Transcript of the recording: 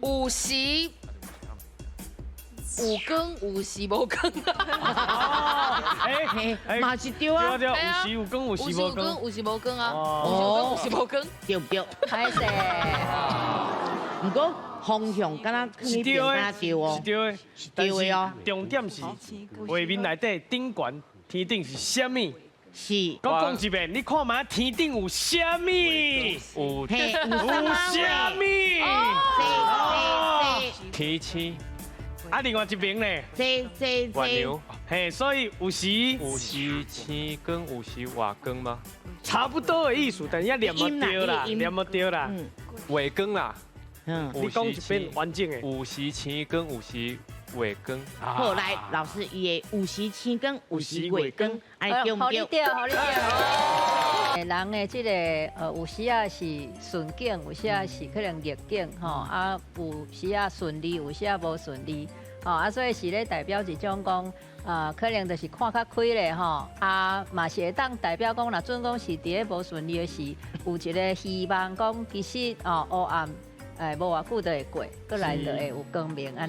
有時有光，有時無光。哎，嘛是對啊。對，有時有光，有時無光。有時無光啊，有時有光，有時無光。對不對？歹勢。毋過方向敢若是對的，對哦，是對的，是對的哦。重點是畫面內底頂懸天頂是啥物？是。閣講一遍，你看覓天頂有啥物？有有啥物？天星。啊，另外一邊咧，這這這，月娘。嘿，所以有時有時星光，有時月光嗎？差不多的意思，但也念無對啦，念無對啦。月光啦。你講一遍完整的。有時星光，有時月光。好，來，老師伊的有時星光，有時月光，按呢對毋對？予你對，予你對。人的這個有時仔是順境，有時仔是可能逆境，吼啊，有時仔順利，有時仔無順利，吼啊，所以是咧代表一種講，可能就是看較開咧，吼啊，嘛是會當代表講，若準講是佇咧無順利的時，有一個希望講，其實哦，黑暗無偌久就會過，閣來就會有光明按呢。